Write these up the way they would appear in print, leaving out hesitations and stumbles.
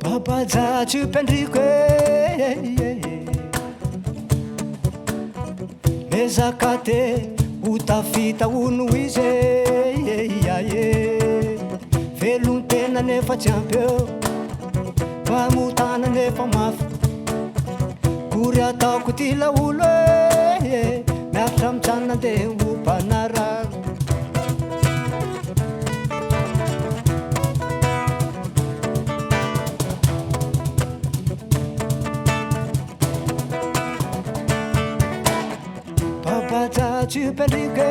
Babajatsy mpiandriko e, Mezaka te ho tafita hono izy e, Velon-tena nefa tsy ampy eo, Mpamotana nefa mafy, Kory ataoko ty laolo e, Miaritra mijanona ndeha ho mpanaraka. Babajatsy mpiandriko e,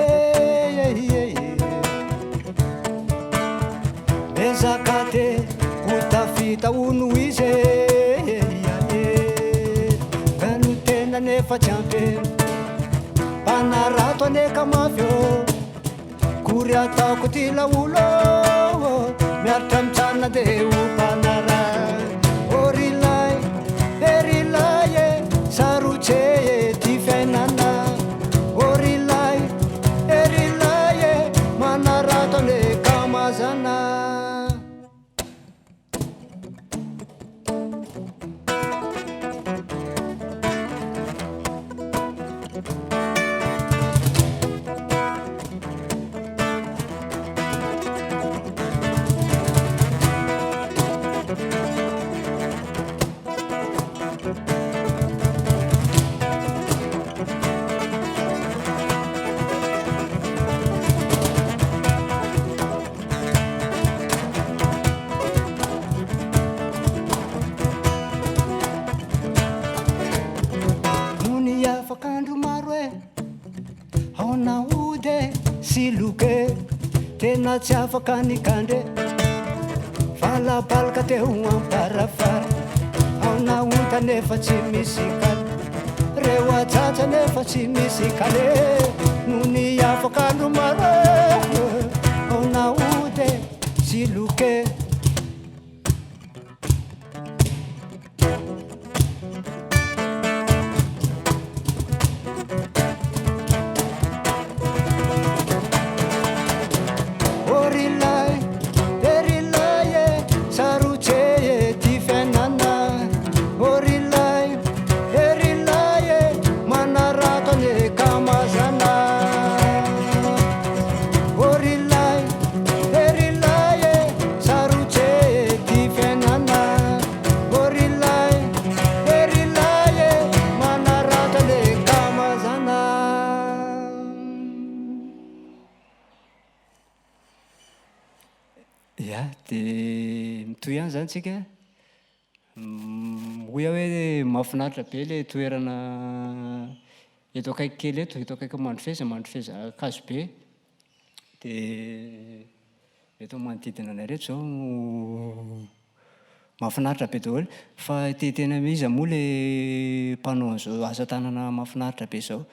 Mezaka te ho tafita hono izy e, Velon-tena nefa tsy ampy, Mpanarato anie ka mafy ô, Kory ataoko ty laolo ô, Miaritra mijanona ndeha ho mpanara. Ô ry lahy, e ry lahy e, sarotse e ty fiainana. Ô ry lahy, e ry lahy e, manarato anie ka mazana. Nony afaka andro maro e, ao naody e, sy loka e, tena tsy afaka nikandre, valabalaka teo am-parafara, ao naonta nefa tsy misy kale, reo ajaja nefa tsy misy kale, nony afaka andro maro e, ao naody e, sy loka e. Ô ry lahy, e ry lahy e, sarotse e ty fiainana. Ô ry lahy, e ry lahy e, manarato anie ka mazana. Ô ry lahy, e ry lahy e, sarotse e ty fiainana. Ô ry lahy, e ry lahy e, manarato anie ka mazana. Ya, de mitohy ihany zany tsika. Hoy aho hoe mahafinaritra be le toerana eto akaiky kely eto, eto akaiky Mandrofeza, Mandrofeza Ankazobe. De eto manodidina anay reto zao mahafinaritra be daholo. Fa ity tena iza moa le mpanao an'izao asa tanana mahafinaritra be zao?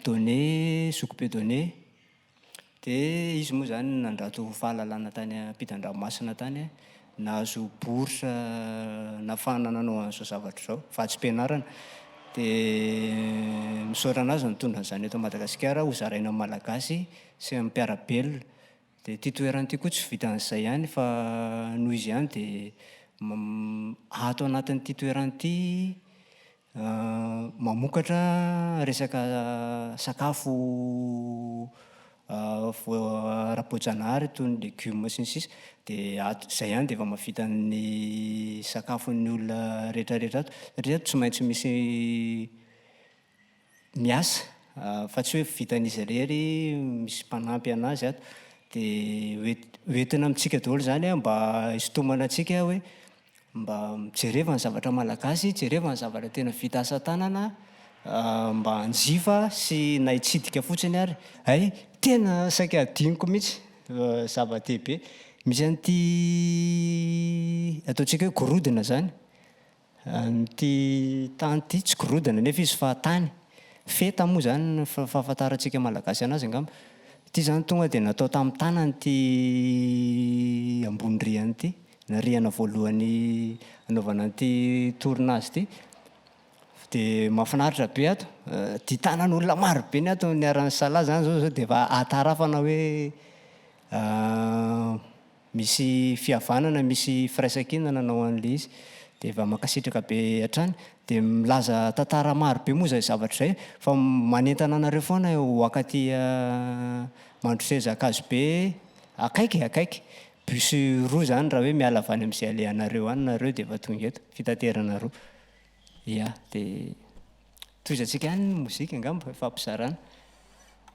Donné, zokibe Donné. Dia izy moa izany nandrato fahalalana tany ampitan-dranomasina tany, nahazo bourse nahafahana nanao an'izao zavatra izao, vatsim-pianarana. Dia misaotra an'azy nitondra an'izany eto Madagasikara ho zaraina amin'ny Malagasy sy amin'ny mpiara-belona. Dia ity toerana ity koa tsy vitan'izay ihany fa noho izy ihany dia ato anatin'ity toerana ity Mamokatra resaka sakafo ara-boajanahary toy ny legioma sy ny sisa dia ato izay ihany dia efa mahavita ny sakafon'ny olona rehetrarehetra ato satria ato tsy maintsy misy miasa fa tsy hoe vitan'izy irery misy mpanampy an'azy ato dia hoent- hoentina amintsika daholo izany mba hisintomana antsika hoe Mba mijereva ny zavatra malagasy, jereva ny zavatra tena vita asa tanana. mba hanjifa sy na hitsidika fotsiny ary. Hay, tena saika adinoko mihitsy, zava-dehibe. Misy an'ity ataontsika hoe gorodona zany, an'ity tany ity, tsy gorodona nefa izy fa tany, feta moa zany ny fahafantarantsika malagasy anazy angamba. Ity zany tonga dia natao tamin'ny tanana ity ambony rihana ity, na rihana voalohany anaovana an'ity tournage ity. Dia mahafinaritra be ato, dia tanan'olona maro be ny ato niara-nisalahy zany zao zao dia efa ahatarafana hoe misy fihavanana, misy firaisankina nanao an'ilay izy. Dia efa mankasitraka be hatrany. Dia milaza tantara maro be moa izay zavatra izay fa manentana anareo foana ho ankaty Mandroseza Ankazobe akaiky e, akaiky. Bus roa zany raha hoe miala avy any amin'izay alehanareo any nareo dia efa tonga eto, fitaterana roa. Ya, dia tohizantsika ihany ny mozika angamba, ifampizarana.